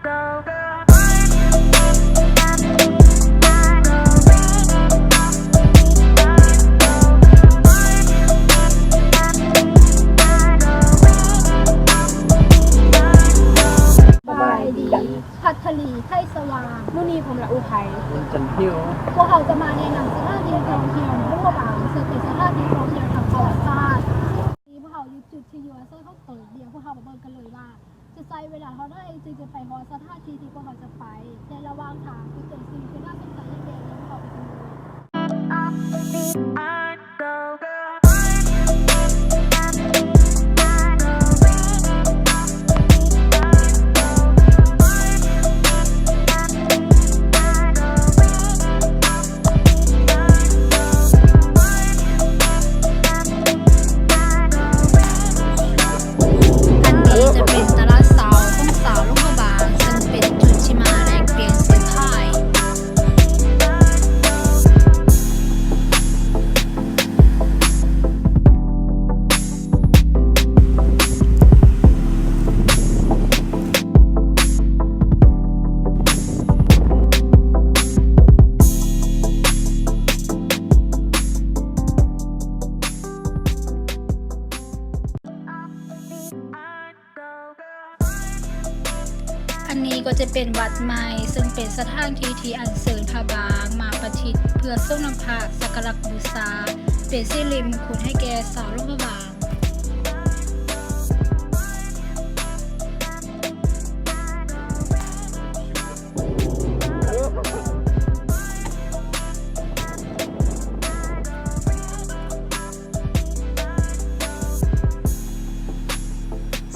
ສະບາຍດີ ພັດທະລີ ໄທສະຫວ່າງ. ມື້ນີ້ ຜົມ ລະອຸໄທ ຈັນຜິວ ພວກເຮົາຈະມາແນະນຳສະຖານທີ່ທ່ອງທ່ຽວຫຼວງພະບາງ ເຊິ່ງເປັນສະຖານທີ່ທ່ອງທ່ຽວທາງປະຫວັດສາດ. ທີ່ພວກເຮົາຢູ່ຈຸດທີ່ຢູ່ອາໄສຂອງຕົນ. ດຽວພວກເຮົາມາເບິ່ງກັນເລີຍວ່າ ຈະໃຊ້ເວລາເທົ່າໃດຈຶ່ງຈະໄປຮອດສະຖານທີ່ທີ່ພວກເຮົາຈະໄປ ແລະ ລະຫວ່າງທາງມີຕົວສິ່ງທີ່ໜ້າສົນໃຈອີກແຍະເຕັມໄປໝົດ. ອັນນີ້ຈະເປັນຕະຫຼາດເຊົ້າຂອງຊາວຫຼວງພະບາງ ເຊິ່ງເປັນຈຸດທີ່ມາແລກປ່ຽນຊື້ຂາຍ. ອັນນີ້ກໍຈະເປັນວັດໃໝ່ ເຊິ່ງເປັນສະຖານທີ່ທີ່ອັນເຊີນພະບາງມາປະທິດ ເພື່ອສົ່ງນ້ຳພະສັກກາລະບູຊາ ເປັນສິລິມຸງຄຸນໃຫ້ແກ່ຊາວຫຼວງພະບາງ.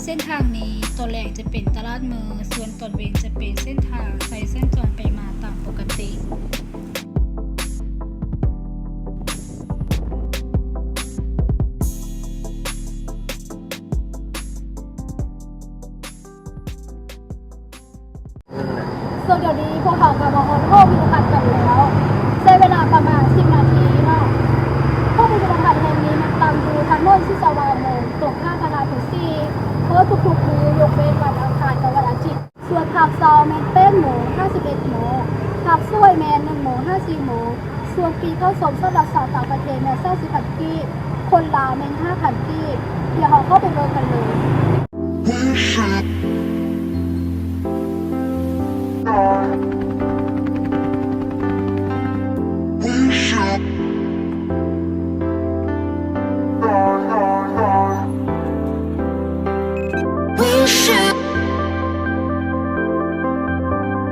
ເສັ້ນທາງນີ້ ຕອນແລງຈະເປັນຕະຫຼາດເມືອງ ສ່ວນຕອນເວັນຈະເປັນເສັ້ນທາງໃຊ້ສັນຈອນໄປມາຕາມປົກກະຕິ. ສ່ວນດຽວນີ້ພວກເຮົາກໍມາຮອດຫໍພິພິທະພັນກັນແລ້ວ ໃຊ້ເວລາປະມານສິບນາທີເນາະ. ຫໍພິພິທະພັນແຫ່ງນີ້ມັນຕັ້ງຢູ່ຖະໜົນສຸດສະຫວ່າງວົງ ຕົງຂ້າມມະຫາໂພສີ ເປີດທຸກໆມື້ ຍົກເວັ້ນວັນອັງຄານກັບວັນອາທິດ. ສ່ວນພາກເຊົ້າແມ່ນແປດໂມງຫາສິບເອັດໂມງ, ພາກສວຍແມ່ນໜຶ່ງໂມງຫາສີ່ໂມງ, ສ່ວນຟຣີເຂົ້າຊົມສຳລັບຊາວຕ່າງປະເທດແມ່ນສາມສິບພັນກີບ, ຄົນລາວແມ່ນຫ້າພັນກີບ. ດຽວເຮົາເຂົ້າໄປເບິ່ງກັນເລີຍ. We should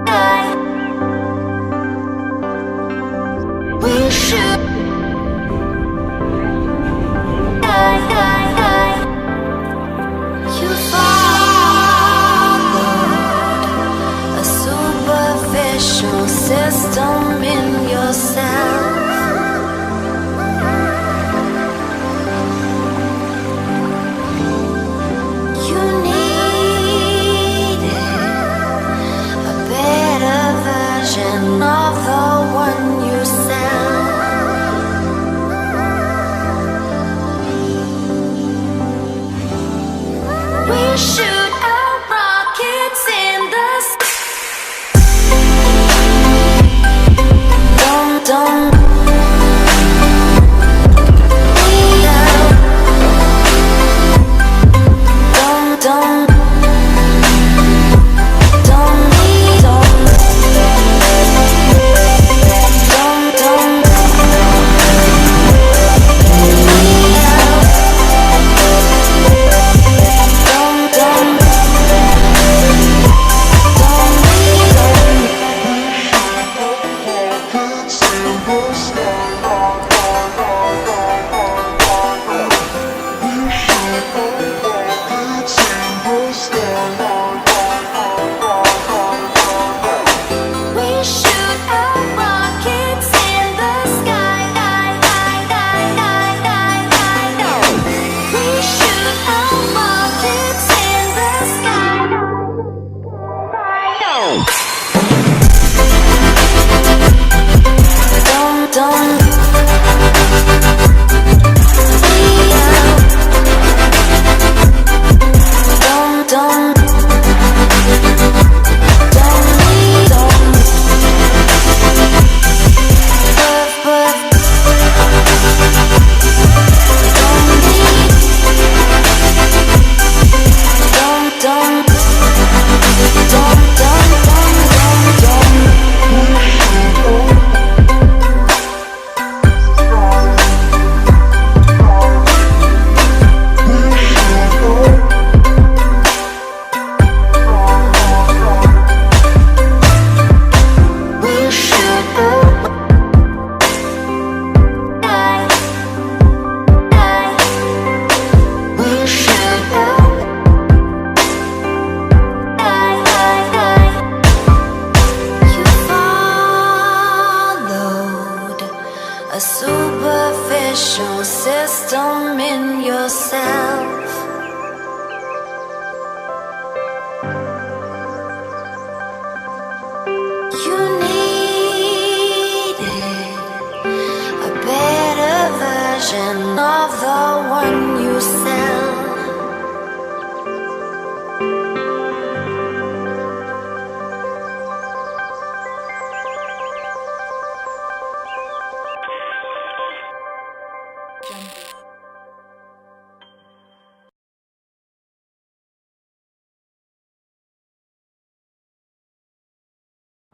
die. We should die, die, die. You followed a superficial system in yourself. You needed a better version of the one you sell. We shoot our rockets in the sky.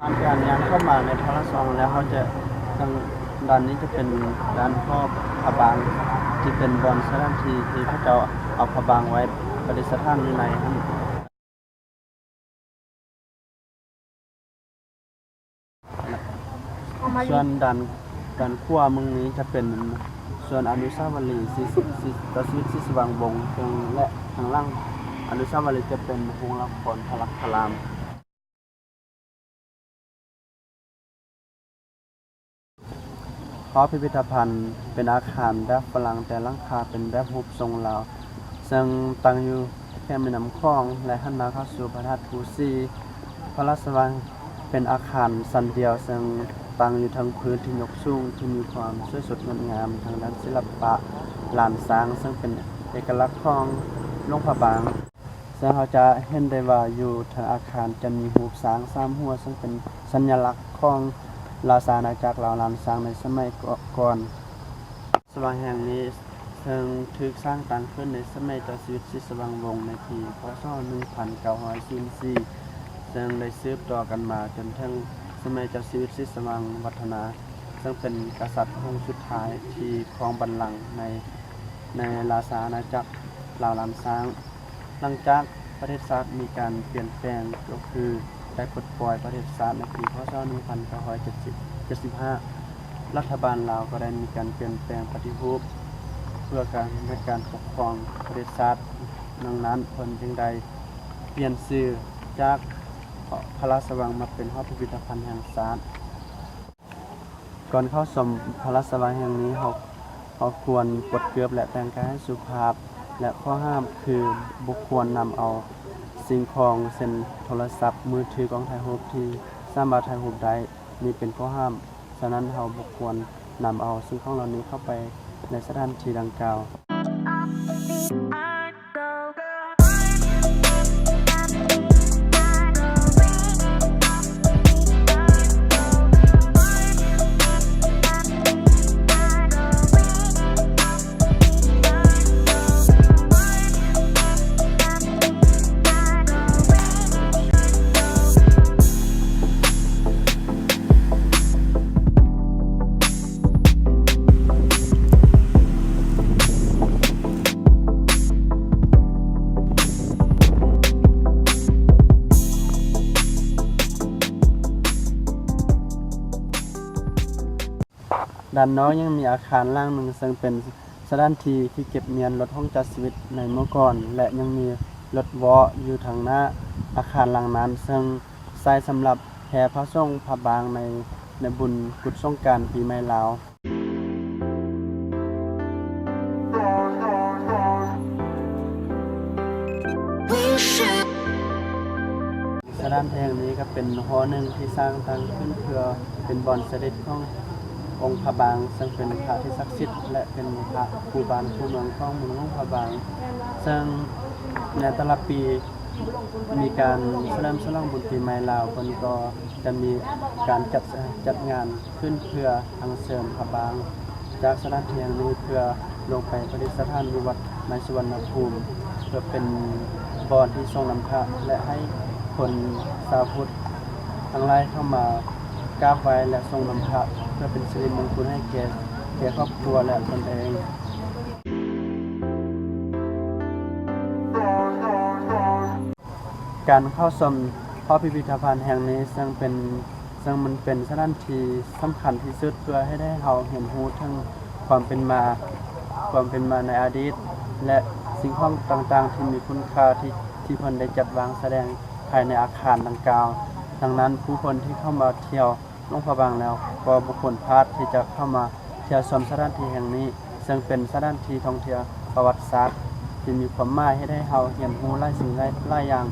ຫຼັງຈາກຍ່າງເຂົ້າມາໃນພະລາຊະວັງແລ້ວ ເຮົາຈະ ທາງດ້ານນີ້ຈະເປັນດ້ານຫໍພະບາງ ທີ່ເປັນບ່ອນສະຖານທີ່ທີ່ເຂົາເຈົ້າເອົາພະບາງໄວ້ປະດິດສະຖານຢູ່ໃນຫັ້ນ. ສ່ວນດ້ານ ດ້ານຂວາມືນີ້ຈະເປັນສ່ວນອະນຸສາວະລີ ເຈົ້າຊີວິດສີສະຫວ່າງວົງ ເຊິ່ງ ແລະ ທາງຫຼັງອະນຸສາວະລີຈະເປັນໂຮງລະຄອນພະລັກພະລາມ. ຫໍພິພິທະພັນເປັນອາຄານແບບຝຣັ່ງ ແຕ່ຫຼັງຄາເປັນແບບຮູບຊົງລາວ ເຊິ່ງຕັ້ງຢູ່ແຄມແມ່ນ້ຳຂອງ ແລະ ຫັນໜ້າເຂົ້າສູ່ພະທາດພູສີ. ພະລາຊະວັງເປັນອາຄານຊັ້ນດຽວ ເຊິ່ງຕັ້ງຢູ່ເທິງພື້ນທີ່ຍົກສູງ ທີ່ມີຄວາມສວຍສົດງົດງາມທາງດ້ານສິລະປະລ້ານຊ້າງ ເຊິ່ງເປັນເອກະລັກຂອງຫຼວງພະບາງ. ເຊິ່ງເຮົາຈະເຫັນໄດ້ວ່າຢູ່ເທິງອາຄານຈະມີຮູບຊ້າງສາມຫົວ ເຊິ່ງເປັນສັນຍະລັກຂອງລາຊາອານາຈັກລາວລ້ານຊ້າງໃນສະໄໝກ່ອນ. ສະຫວ່າງແຫ່ງນີ້ເຊິ່ງຖືກສ້າງຕັ້ງຂຶ້ນໃນສະໄໝເຈົ້າຊີວິດສີສະຫວ່າງວົງໃນປີ ພ.ສ. ໜຶ່ງພັນເກົ້າຮ້ອຍສີ່ສິບສີ່ ເຊິ່ງໄດ້ສືບຕໍ່ກັນມາຈົນເຖິງສະໄໝເຈົ້າຊີວິດສີສະຫວ່າງວັດທະນາ ເຊິ່ງເປັນກະສັດອົງສຸດທ້າຍທີ່ຄອງບັນລັງໃນ ໃນລາຊາອານາຈັກລາວລ້ານຊ້າງ. ຫຼັງຈາກປະເທດຊາດມີການປ່ຽນແປງ ກໍຄືໄດ້ປົດປ່ອຍປະເທດຊາດໃນປີ ພ.ສ. ໜຶ່ງພັນເກົ້າຮ້ອຍເຈັດສິບ ເຈັດສິບຫ້າ ລັດຖະບານລາວກໍໄດ້ມີການປ່ຽນແປງປະຕິຮູບ ເພື່ອການເຮັດການປົກຄອງປະເທດຊາດ. ດັ່ງນັ້ນເພິ່ນຈຶ່ງໄດ້ປ່ຽນຊື່ຈາກພະລາຊະວັງມາເປັນຫໍພິພິທະພັນແຫ່ງຊາດ. ກ່ອນເຂົ້າຊົມພະລາຊະວັງແຫ່ງນີ້ ເຮົາ ເຮົາຄວນປົດເກີບ ແລະ ແຕ່ງກາຍໃຫ້ສຸພາບ ແລະ ຂໍ້ຫ້າມຄືບໍ່ຄວນນຳເອົາສິ່ງຂອງເຊັ່ນໂທລະສັບມືຖື, ກ້ອງຖ່າຍຮູບທີ່ສາມາດຖ່າຍຮູບໄດ້ ນີ້ເປັນຂໍ້ຫ້າມ. ສະນັ້ນ ເຮົາບໍ່ຄວນນຳເອົາສິ່ງຂອງເຫຼົ່ານີ້ເຂົ້າໄປໃນສະຖານທີ່ດັ່ງກ່າວ. ດ້ານນອກຍັງມີອາຄານຫຼັງໜຶ່ງ ເຊິ່ງເປັນສະຖານທີ່ທີ່ເກັບມ້ຽນລົດຂອງເຈົ້າຊີວິດໃນເມື່ອກ່ອນ ແລະ ຍັງມີລົດເວາະຢູ່ທາງໜ້າອາຄານຫຼັງນັ້ນ ເຊິ່ງໃຊ້ສຳລັບແຫ່ພະສົງພະບາງໃນ ໃນບຸນກຸດສົງການປີໃໝ່ລາວ. ສະຖານທີ່ແຫ່ງນີ້ກໍເປັນຫໍໜຶ່ງທີ່ສ້າງຕັ້ງຂຶ້ນເພື່ອເປັນບ່ອນສະເດັດຂອງອົງພະບາງ ເຊິ່ງເປັນພະທີ່ສັກສິດ ແລະ ເປັນພະຄູ່ບ້ານຄູ່ເມືອງຂອງເມືອງຫຼວງພະບາງ ເຊິ່ງໃນແຕ່ລະປີ ມີການສະເຫຼີມສະຫຼອງບຸນປີໃໝ່ລາວ ເພິ່ນກໍຈະມີການຈັດ ຈັດງານຂຶ້ນເພື່ອອັນເຊີນພະບາງຈາກສະຖານທີ່ແຫ່ງນີ້ ເພື່ອລົງໄປປະດິດສະຖານຢູ່ວັດໃໝ່ສຸວັນນະພູມ ເພື່ອເປັນບ່ອນທີ່ສົ່ງນ້ຳພະ ແລະ ໃຫ້ຄົນຊາວພຸດທັງຫຼາຍເຂົ້າມາກາບໄຫວ້ ແລະ ສົ່ງນ້ຳພະ ເພື່ອເປັນສິລິມົງຄຸນໃຫ້ແກ່ ແກ່ຄອບຄົວ ແລະ ຕົນເອງ. ການເຂົ້າຊົມຫໍພິພິທະພັນແຫ່ງນີ້ ເຊິ່ງເປັນ ເຊິ່ງມັນເປັນສະຖານທີ່ສຳຄັນທີ່ສຸດ ເພື່ອເຮັດໃຫ້ເຮົາຮຽນຮູ້ເຖິງຄວາມເປັນມາ ຄວາມເປັນມາໃນອະດີດ ແລະ ສິ່ງຂອງຕ່າງໆທີ່ມີຄຸນຄ່າ ທີ່ ທີ່ເພິ່ນໄດ້ຈັດວາງສະແດງພາຍໃນອາຄານດັ່ງກ່າວ. ດັ່ງນັ້ນ ຜູ້ຄົນທີ່ເຂົ້າມາທ່ຽວ ຫຼວງພະບາງແລ້ວ ກໍບໍ່ຄວນພາດທີ່ຈະເຂົ້າມາທ່ຽວຊົມສະຖານທີ່ແຫ່ງນີ້ ເຊິ່ງເປັນສະຖານທີ່ທ່ອງທ່ຽວປະຫວັດສາດທີ່ມີຄວາມໝາຍ ເຮັດໃຫ້ເຮົາຮຽນຮູ້ຫຼາຍສິ່ງຫຼາຍ ຫຼາຍຢ່າງ